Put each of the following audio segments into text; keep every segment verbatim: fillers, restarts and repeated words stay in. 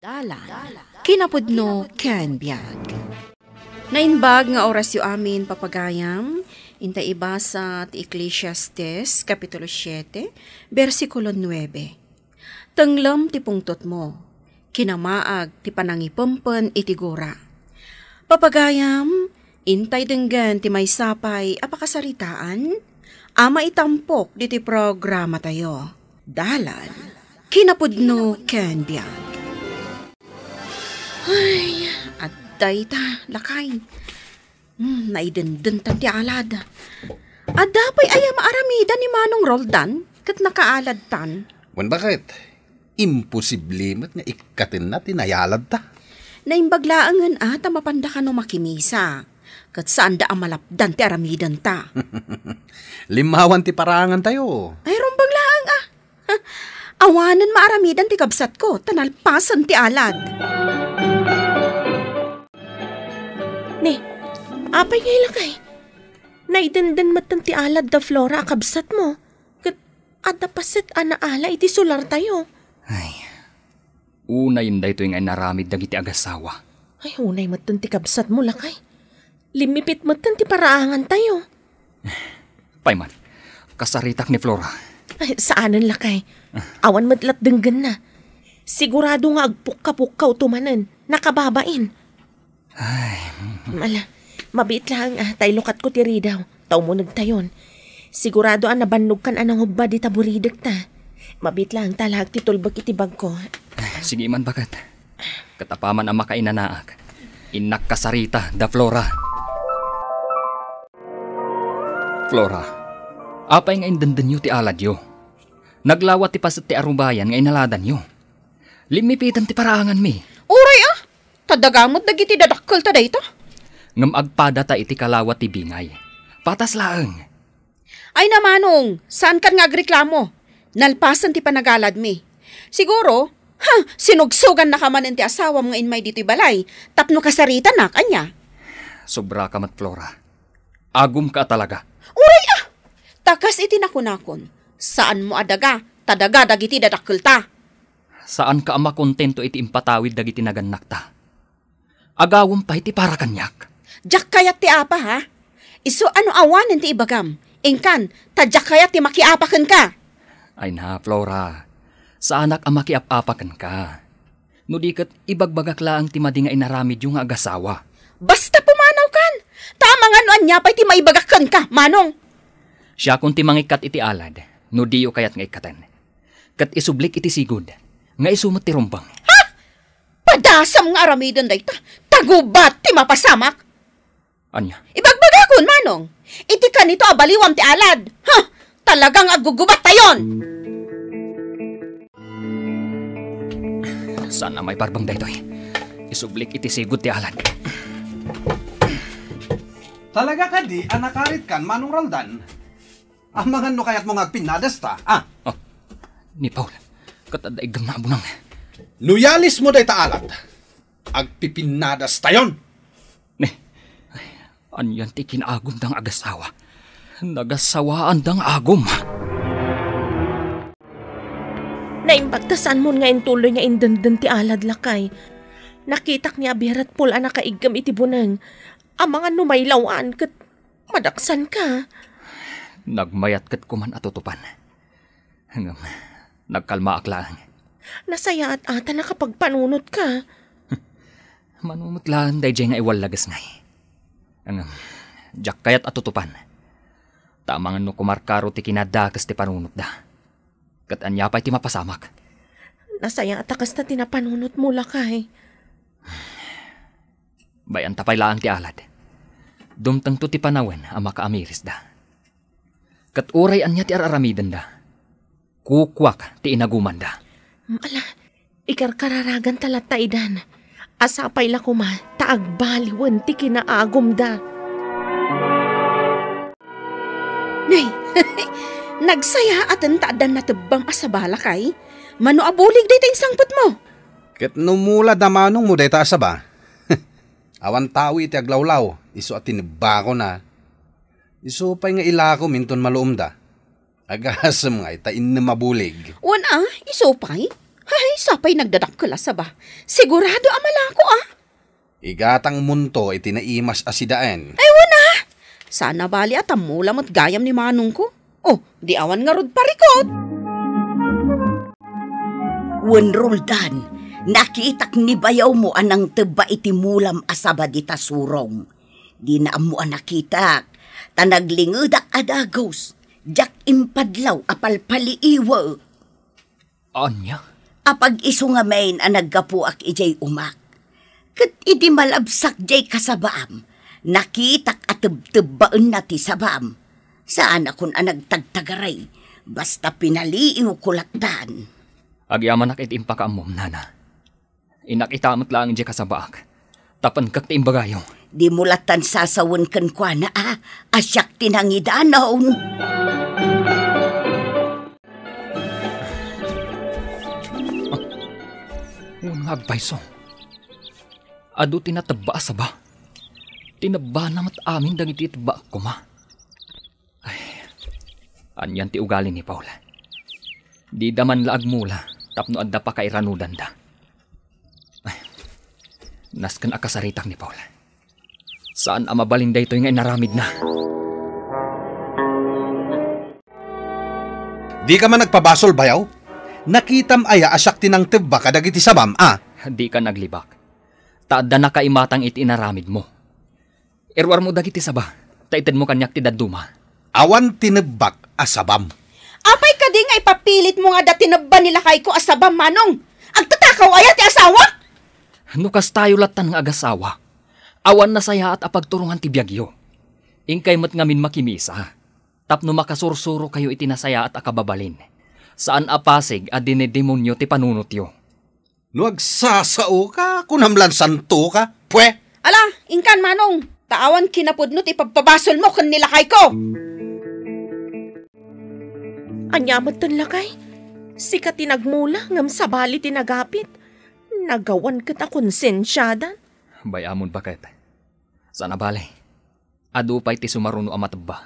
Dalan, kinapudno ken biag. Naimbag nga orasyo amin, papagayam, inta ibasa ti Ecclesiastes, Kapitulo siete, bersikulo nuebe. Tenglem ti pungtotmo, kinamaag ti panangipempen iti gura. Papagayam, intay denggen ti maysa pay a pakasaritaan a maitampok ditoy programatayo. Dalan, kinapudno ken biag. Ay, adda ita, lakay. Hmm, naidenden tan ti alad. Adda pay aya maaramidan ni Manong Roldan ket nakaaladtan? Wen, baket? Imposible met nga ikkatenna ti nayaladta. Naimbag laengen a ta mapanda kano makimisa, ket saanda a malapdan ti aramidenta. Limmawan ti paraangantayo. Ay, rumbeng laeng a. Awanen maaramidan ti kabsatko, ta nalpasen ti alad. Ni, apay ngay lakay? Naidenden metten ti alad da Flora a kabsatmo. Ket adda paset a naala iti solartayo. Ay, unayen daytoy nga inaramid dagiti agasawa. Ay, unay metten ti kabsatmo, lakay. Limmipit metten ti paraangantayo. Pay man, kasaritak ni Flora. Ay, saanen, lakay. Awan met lat denggenna. Sigurado nga agpukka-pukkaw to manen. Nakababain. Ay. Ala, mabiit laeng a, ta ilukatko ti ridaw, ta umunegtayon. Sigurado a nabannogkan a nangubba dita buridekta. Mabiit laeng ta alaek ti tulbek iti bagko. Sige man, baket. Ket apaman a makainanaak, innak kasarita da Flora. Flora, apay nga indendenyo ti aladyo? Naglawa ti paset ti arubayan nga inaladanyo. Limmipiten ti paraanganmi. Uray a! Ta daga met dagiti dadakkelta dayta. Ngem agpadata iti kalawa ti bingay. Patas laeng. Ay na, Manong, saankan nga agreklamo. Nalpasen ti panagaladmi. Siguro, ha, sinugsogannaka manen ti asawam nga immay ditoy balay tapno kasaritanak, ania? Sobraka met, Flora. Agumka a talaga. Uray a! Ta kas iti nakunakon, saanmo a daga, ta daga dagiti dadakkelta. Saanka a makontento iti impatawid dagiti nagannakta? Agawem pay ti para kaniak. Diak kayat ti apa, ha? Isu a no awanen ti ibagam, inkan, ta diak kayat ti makiapa kenka. Ay na, Flora, saanak a makiap-apa kenka. No di ket, ibagbagak laeng ti madi nga inaramidyo nga agasawa. Basta pumanawkan! Ta amangan no ania pay ti maibagak kenka, Manong! Siakon ti mangikkat iti alad, no diyo kayat nga ikkaten. Ket isublik iti sigud, nga isu met ti rumbeng. Ha? Padasam nga aramiden dayta, ta gubat ti mapasamak! Ania? Ibagbagakon, Manong, iti kanito a baliwam ti alad. Ha? Talagang aggugubat tayon! Saan a maiparbeng daytoy? Isublik iti sigud ti alad. Talaga kadi a nakaritkan, Manong Roldan? Amangan no kayatmo nga agpinnadasta, ah? Oh, ni Paul, ket adda iggemna a bunang. No yalismo dayta alad, agpipinnadas tayon. Ne, ay, anian ti kinaagum dang agasawa? Nagasawaandang agum. Naimbag ta saanmon nga intuloy nga indenden ti alad, lakay. Nakitak ni Abirat Paul a nakaiggem iti buneng. Amangan no mailawan ket madaksanka. Nagmayat ket kuman a tutupan. Ngem, nagkalmaak laeng. Nasayaat a ta nakapagpanunotka. Mano met laeng daydiay nga iwallages ngay. Ngem, diak kayat a tutupan. Ta amangan no kumarkaro ti kinadakes ti panunotda. Ket ania pay ti mapasamak? Nasayaat a kasta ti napanunotmo, lakay. Bay-anta pay laeng ti alad. Dumtengto ti panawen a makaamirisda. Ket uray ania ti ar-aramidenda, kukuak ti inagumanda. Ala, ikarkararaganta latta idan. A sapay la koma ta agbaliwen ti kinaagumda. Nay, nagsayaaten ta addan natebbam a saba, lakay. Mano a bulig dayta insangpetmo? Ket no mula da manongmo dayta a saba, awan tao iti aglawlaw, isu a tinebbakon a. Isu pay nga ilakom inton maluomda. Agasem ngay ta innem a bulig. Wen a, isu pay? Kaysa pay nagdadakkel a saba. Sigurado a malako, a. Igatangmonto iti naimas a sidaen. Ay, wen a! Saan a bali a tammula met gayam ni manongko. Oh, di awan ngarud parikut. Wen, Roldan, nakitak ni bayawmo a nangtebba iti mulam a saba dita surong. Dina ammo a nakitak, ta naglingedak a dagus, diak impadlaw a palpaliiwek. Ania? Apag-isu ngamin a naggapuak idiay umak. Ket idi malabsak diay kasabaam, nakitak a tebtebbaenna ti sabaam. Saanakon a nagtagtagaray, basta pinaliiwko lattan. Agyamanak iti impakaammom, nana. Innak ita met laeng diay kasabaak. Tapenkak ti imbagayo. Dimo lattan sasawen kenkuana a, a siak ti nangidanon. Wen nga agpayso. Adu ti natebba a saba. Tinebbana met amin dagiti tebbaek koma. Ay, anian ti ugali ni Paul? Dida man la agmula tapno adda pakairanudanda. Ay, nasken a kasaritak ni Paul. Saan a mabalin daytoy nga inaramidna. Dika man nagpabasol, bayaw? Nakitam aya a siak ti nangtebba kadagiti sabam, a? Dika naglibak. Ta adda nakaimatang iti inaramidmo. Iruarmo dagiti saba, ta itedmo kaniak ti dadduma. Awan tinebbak a sabam. Apay kadi nga ipapilitmo nga adda tinebba ni lakayko a sabam, manong? Agtatakaw aya ti asawa? No kastayo lattan nga agasawa, awan nasayaat a pagturongan ti biagyo. Inkay met ngamin makimisa, tapno makasursurokayo iti nasayaat a kababalin. Saan a pasig a dinidemonio ti panunotyo. No agsasaoka, kunam lan santoka. Pwe! Ala, inkan, manong, ta awan kinapudno ti pagpabasolmo ken ni lakayko. Ania metten, lakay? Sika ti nagmula ngem sabali ti nagapit. Nagawan ket a konsensiadan. Bay-amon, baket. Saan a bale, adu pay ti sumaruno a matebba.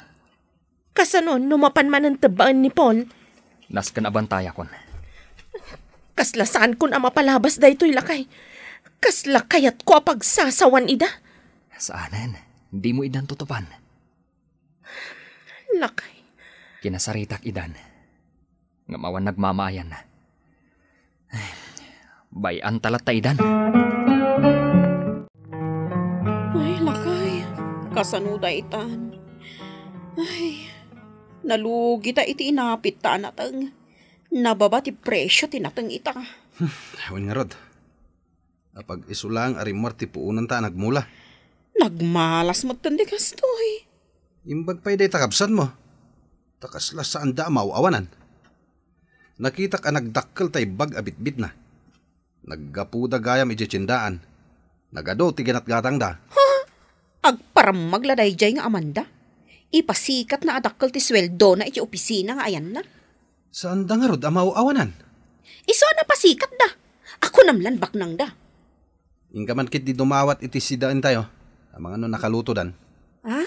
Kasano no mapan manen tebbaen ni Paul? Nasken a bantayakon. Kasla saankon a mapalabas daytoy, lakay. Kasla kayatko a pagsasawan ida. Saanen, dimo idan tutupan. Lakay. Kinasaritak idan. Ngem awan nagmamaayanna. Bay-anta latta idan. Ay, lakay, kasano daytan? Ay, nalugi ta iti inapit ta a nateng. Nababa ti presio ti nateng ita. Hmm, wen ngarud. Apag-isu laeng a rimmuar ti puonanta a nagmula. Nagmalas metten ti kastoy. Imbag pay dayta kabsatmo. Ta kasla saanda a maaw-awanan. Nakitak a nagdakkel ta ibbag a bitbitna. Naggapuda gayam idiay tiendaan. Nagadu ti ginatgatangda. Ha? Agparammag la daydiay nga amanda. Ipasikatna a dakkel ti sueldona iti opisina nga ayanna. Saanda ngarud a maaw-awanan? Isu a napasikatda. Akunam lan baknangda. Inka man ketdi dumawat iti sidaentayo. Amangan no nakalutodan. Ha?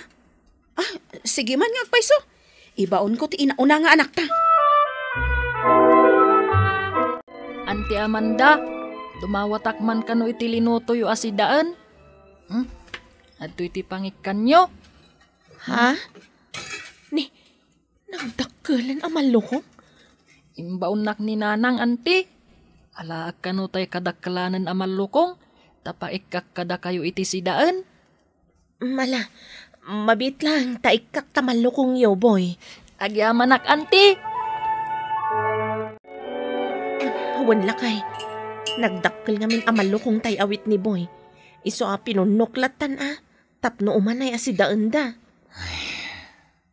Ah, sige man nga agpayso. Ibaonko ti inauna nga anakta. Anti Amanda, dumawatak man kano iti linutoyo a sidaen? Hmm? Adtoy ti pangikkanyo? Ha? Ni, nagdakkelen a mallukong? Imbaonnak ni Nanang, anti. Alaak kano tay kadakkelanen a mallukong, ta paikkak kadakayo iti sidaen? Mala, mabiit lang, ta ikkak ta mallukongyo, Boy. Agyamanak, anti. Wen lakay, nagdakkel ngamin a mallukong tay awit ni Boy. Isu a pinunnok lattan a, tapno umanay a sidaenda.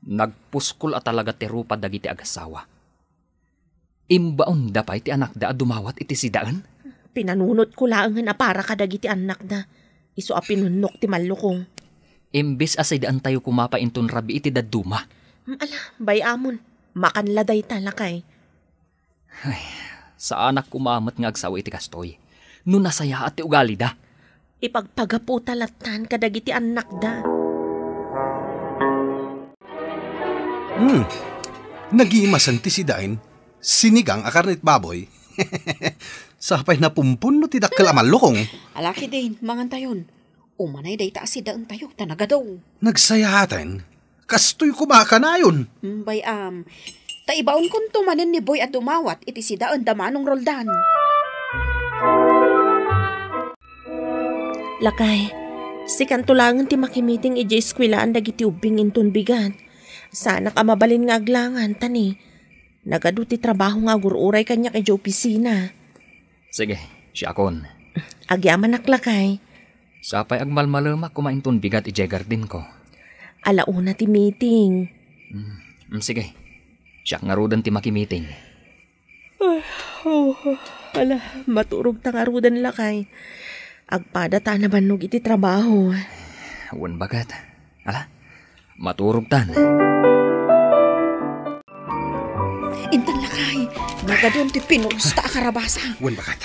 Nagpuskol a talaga ti rupa dagiti agasawa. Imbaonda pay ti anakda a dumawat iti sidaen? Pinanunotko laengen a para kadagiti annakda. Isu a pinunnok ti mallukong. Imbes a sidaentayo koma pay inton rabii ti dadduma. Ala, bay-amon. Makanla dayta, lakay. Ay, saanak koma met nga agsao iti kastoy. No nasayaat ti ugalida. Ipagpagaputa lattan kadagiti annakda. Hmm. Nagimasen ti sidaen, sinigang a karnet baboy. Sapay napumpon no ti dakkel a mallukong. Ala, Kidin, mangantayon. Umanay dayta a sidaentayo, ta nagadu. Nagsayaaten? Kastoy koma a kanayon. Mm, bay-am. Ta ibaonkonto manen ni Boy a dumawat iti sidaen da Manong Roldan. Lakay, sikanto laengen ti makimiting idiay eskwelaan dagiti ubbing inton bigat. Saanak a mabalin nga aglangan, ta ni, nagadu ti trabaho nga agur-uray kaniak idiay opisina. Sige, siakon. Agyamanak, lakay. Sapay agmalmalemak koma inton bigat idiay gardenko. Ala una ti meeting. Mm, mm, sige. Siak ngaruden ti makimiting. Ay, oh, ala, maturog ta ngaruden, lakay. Agpada ta a nabannog iti trabaho. Wen, baket. Ala, maturogtan. Intan, lakay, nagadun ti pinusta a karabasa. Wen, baket.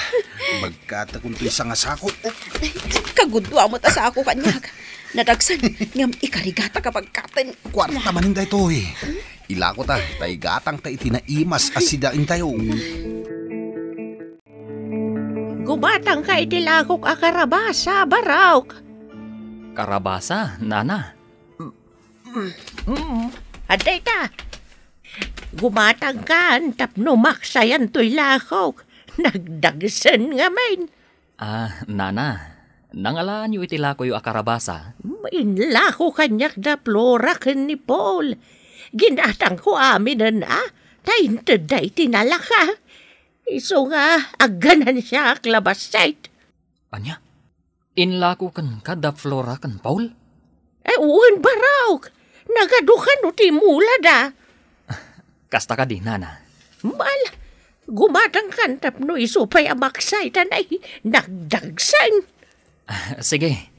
Bagkata kuntoy sanga sako. Ay, kagudua met a sako kaniak. Nadagsen, ngem ikarigata ka bagkaten. Kuarta manen daytoy. Ilako ta, ta igatang ta iti naimas a sidaentayo. Gumatangka iti lakok a karabasa, Barok. Karabasa, nana? Adda ita. Gumatangkan tapno maksayan toy lakok. Nagdagsen ngamin. Ah, nana, nangalaanyo iti lakoyo a karabasa? Inlako kaniak da Flora ken ni Paul. Ginatangko aminen a, ta intedda iti nalaka. Isu nga, agganansiak la bassit. Ania? Inlako kenka da Flora ken Paul? Ay, wen, Barok. Nagadu kano ti mulada. Kasta kadi, nana? Mal, gumatangkan tapno isu pay a maksay ta nay nagdagsen. Sige.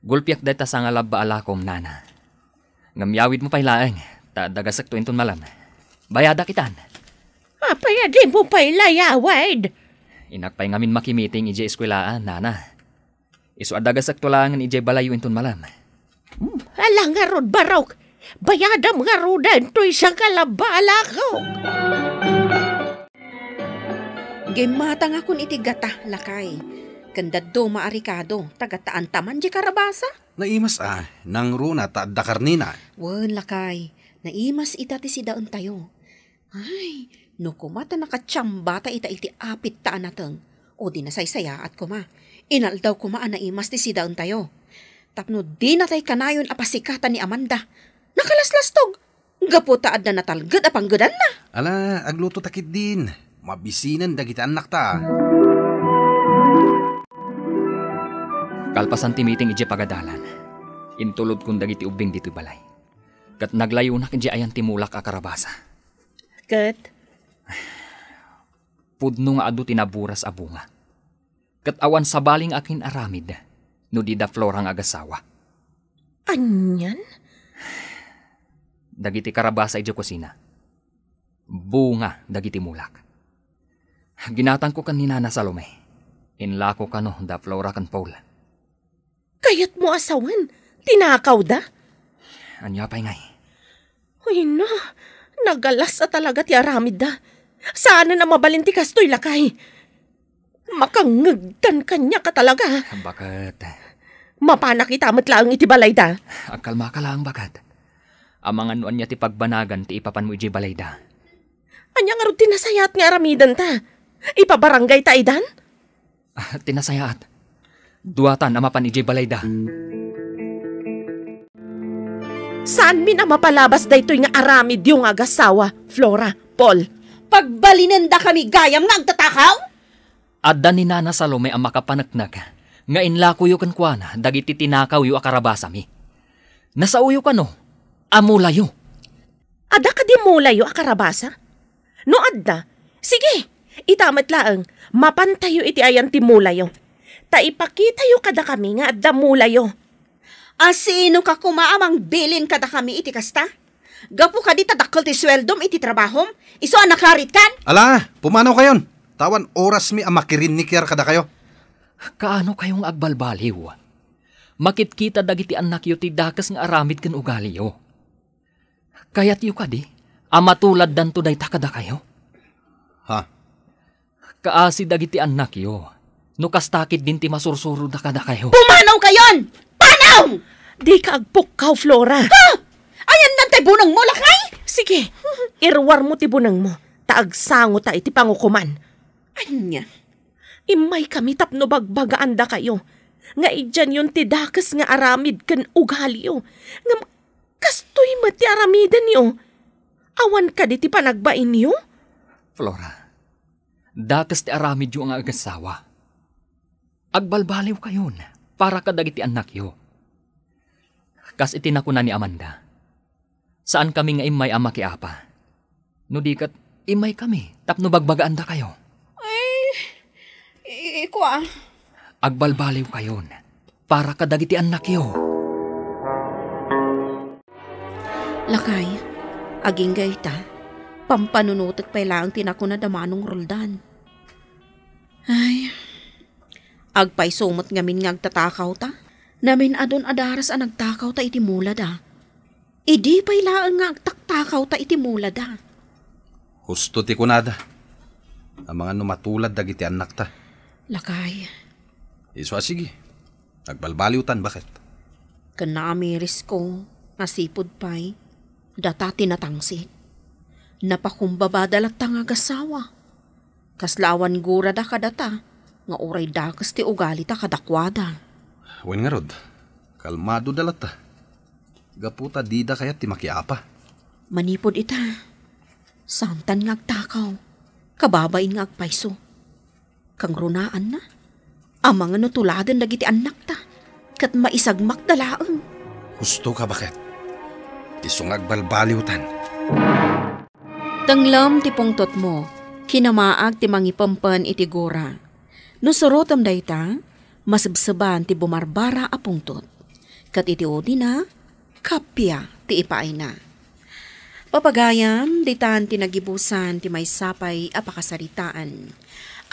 Gulpiak dayta sangalabba a lakom, nana. Ngem yawidmo pay laeng, ta dagasekto inton malem. Bayadak itan. Apay a dimo pay layawid? Innak pay ngamin makimiting idiay eskwelaan, nana. Isu a dagasekto laengen idiay balayyo inton malem. Hmm, ala ngarud, Barok. Bayadam ngaruden toy sangalabba a lakok. Gimmatangakon iti gata, lakay. Ken dadduma a rikado, ta gataanta man diay karabasa. Naimas a, nangruna ta adda karnina. Wen, lakay, naimas ita ti sidaentayo. Ay, no koma ta nakatiambata ita iti apit ta a nateng, o di nasaysayaat koma. Inaldaw koma a naimas ti sidaentayo. Tapno dinatay kanayon a pasikatan ni Amanda. Nakalaslastog. Gapu ta adda natalged a panggedanna. Ala, agluto ta ketdin. Mabisinen dagiti annakta. Kalpasan ti meeting idiay pagadalan, intulodkon dagiti ubbing ditoy balay. Ket naglayonak idiay ayan ti mulak a karabasa. Ket? Pudno nga adu ti naburas a bunga. Ket awan sabali nga akin-aramid no di da Flora nga agasawa. Anian? Dagiti karabasa idiay kusina. Bunga dagiti mulak. Ginatangko ken ni Nana Salome. Inlako kano da Flora ken Paul. Kayatmo a sawen, tinakawda? Ania pay ngay? Ay na, nagalas a talaga ti aramidda. Saanen a mabalin ti kastoy, lakay. Makangngegtan kaniak a talaga. Baket? Mapanak ita met laeng iti balayda. Agkalmaka laeng, baket. Amangan no ania ti pagbanagan ti ipapanmo idiay balayda. Ania ngarud ti nasayaat nga aramidenta? Ipabarangay ta idan? Ah, ti nasayaat. Duatan a mapan idiay balayda. Saanmin a mapalabas daytoy nga aramidyo nga agasawa, Flora, Paul? Pagbalinendakami gayam nga agtatakaw? Adda ni Nana Salome a makapaneknek nga inlakoyo kenkuana dagiti tinakawyo a karabasami. Nasaoyo kano a mulayo. Adda kadi mulayo a karabasa? No adda, sige, ita met laeng, mapantayo iti ayan ti mulayo. Ta ipakitayo kadakami nga adda mulayo. A sino ka koma a mangbilin kadakami iti kasta? Gapu kadi ta dakkel ti sueldom iti trabahom, isu a nakaritkan? Ala, pumanawkayon. Ta awan orasmi a makirinnikiar kadakayo. Kaano kayo nga agbalbaliw? Makitkita dagiti annakyo ti dakes nga aramid ken ugaliyo. Kayatyo kadi a matuladdanto dayta kadakayo? Ha? Kaasi dagiti annakyo, no kasta ketdin ti masursuroda kadakayo. Pumanawkayon! Panaw! Dika agpukkaw, Flora. Ha? Ayanna tay bunengmo, lakay? Sige, iruarmo ti bunengmo, ta agsangota iti pangukoman. Ania? Immaykami tapno bagbagaandakayo nga idianyon ti dakes nga aramid ken ugaliyo. Ngem kastoy met ti aramidenyo. Awan kadi ti panagbainyo? Flora, dakes ti aramidyo nga agassawa. Agbalbaliwkayon para kadagiti annakyo. Kas iti nakuna ni Amanda, saankami nga immay a makiapa. No di ket, immaykami tapno bagbagaandakayo. Ay, i-, ikua. Agbalbaliwkayon para kadagiti annakyo. Lakay, agingga ita, pampanunotek pay laeng ti nakuna da Manong Roldan. Ay, agpayso met ngamin nga agtatakawta. Namin-adon a daras a nagtakawta iti mulada. Idi pay laeng nga agtaktakawta iti mulada. Husto ti kunada. Amangan no matulad dagiti annakta. Lakay. Isu a sige. Agbalbaliwtan, baket. Ken naamirisko nga sipud pay, data ti natangsit. Napakumbabada latta nga agasawa. Kasla awan gurada kadata nga uray dakes ti ugalita kadakuada. Wen ngarud, kalmadoda latta. Gapu ta dida kayat ti makiapa. Manipud ita, saantan nga agtakaw, kababain nga agpayso. Kangrunaanna, amangan no tuladen dagiti annakta, ket maisagmakda laeng. Husto ka, baket. Isu nga agbalbaliwtan. Tenglem ti pungtotmo, kinamaag ti mangipempen iti gura. No surotem dayta, masebseban ti bumarbara a pungtot. Ket iti udina, kappia ti ipaayna. Papagayam, ditan ti nagibusan ti maysa pay a pakasaritaan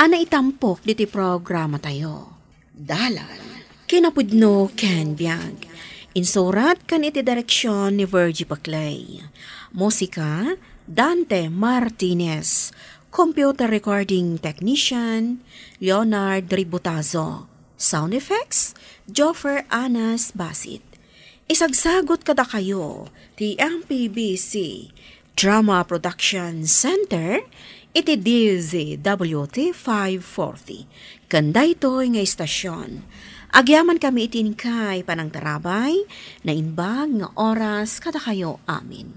a naitampok diti programatayo. Dalan. Kinapudno ken biag. Insurat ken iti direksion ni Virgie Paclay. Musika, Dante Martinez. Computer recording technician, Leonard Ributazo. Sound effects, Joffer Anas Basit. Isagsagot kadakayo ti M P B C Drama Production Center iti D Z W T five forty. Ken daytoy nga istasion, agyamankami iti inkay panangtarabay, naimbag nga oras kadakayo amin.